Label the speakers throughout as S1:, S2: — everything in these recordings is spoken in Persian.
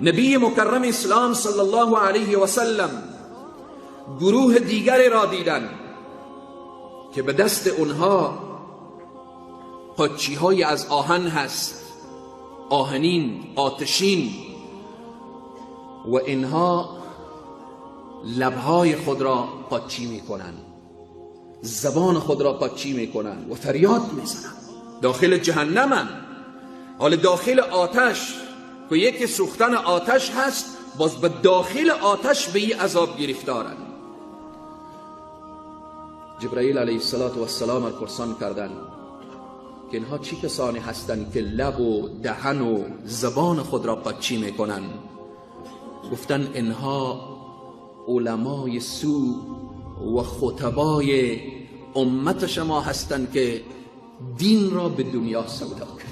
S1: نبی مکرم اسلام صلی الله علیه و سلم گروه دیگری را دیدن که به دست اونها قاچی‌های از آهن هست، آهنین، آتشین، و اینها لبهای خود را قاچی میکنن، زبان خود را قاچی میکنن و فریاد میزنن. داخل جهنمن، حال داخل آتش که یکی سوختن آتش هست، باز به داخل آتش به این عذاب گرفتارن. جبرائیل علیه السلام را پرسان کردن که اینها چی کسانی هستند که لب و دهن و زبان خود را قاچی میکنن؟ گفتن اینها علمای سو و خطبای امت شما هستند که دین را به دنیا سودا کردند.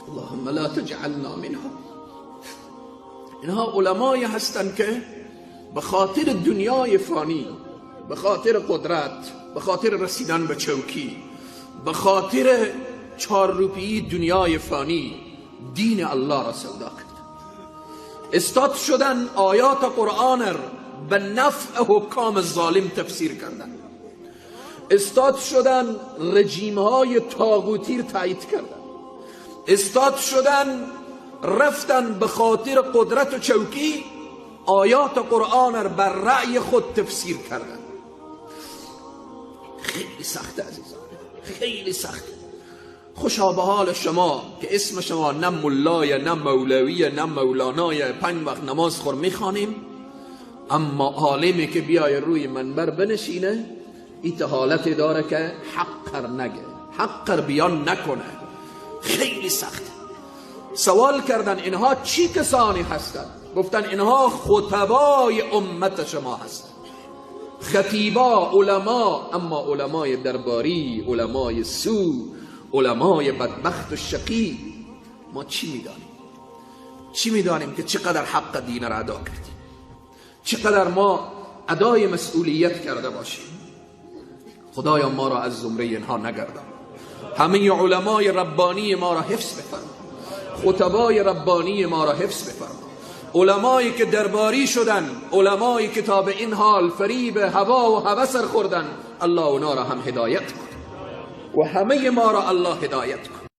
S1: اللهم لا تجعلنا منهم. اینها علمای هستند که به خاطر دنیای فانی، به خاطر قدرت، به خاطر رسیدن به چوکی، به خاطر 4 روپیی دنیای فانی دین الله را سودا کرد. استاد شدن آیات قرآن به نفع حکام ظالم تفسیر کردن، استاد شدن رژیم های طاغوتی را تایید کردن، استاد شدن رفتن به خاطر قدرت و چوکی آیات قرآن را بر رأی خود تفسیر کردن. خیلی سخت عزیزان، خیلی سخت. خوشا به حال شما که اسم شما نه ملای، نه مولوی، نه مولانای، 5 وقت نماز خور میخوانیم، اما عالمی که بیای روی منبر بنشینه ایت حالت داره که حق نگه، حق بیان نکنه. خیلی سخت. سوال کردن اینها چی کسانی هستند؟ گفتن اینها خطبای امت شما هستند، خطیبا، علما، اما علمای درباری، علمای سو، علمای بدبخت و شقی. ما چی میدانیم؟ چی میدانیم که چقدر حق دین را ادا کردیم، چقدر ما ادای مسئولیت کرده باشیم؟ خدایا ما را از زمره اینها نگردان. همه علمای ربانی ما را حفظ بفرما، خطبای ربانی ما را حفظ بفرما، علمایی که درباری شدن، علمایی که تا به این حال فریب هوا و هوس خوردن، الله اونا را هم هدایت کن و همه ما را الله هدایت کن.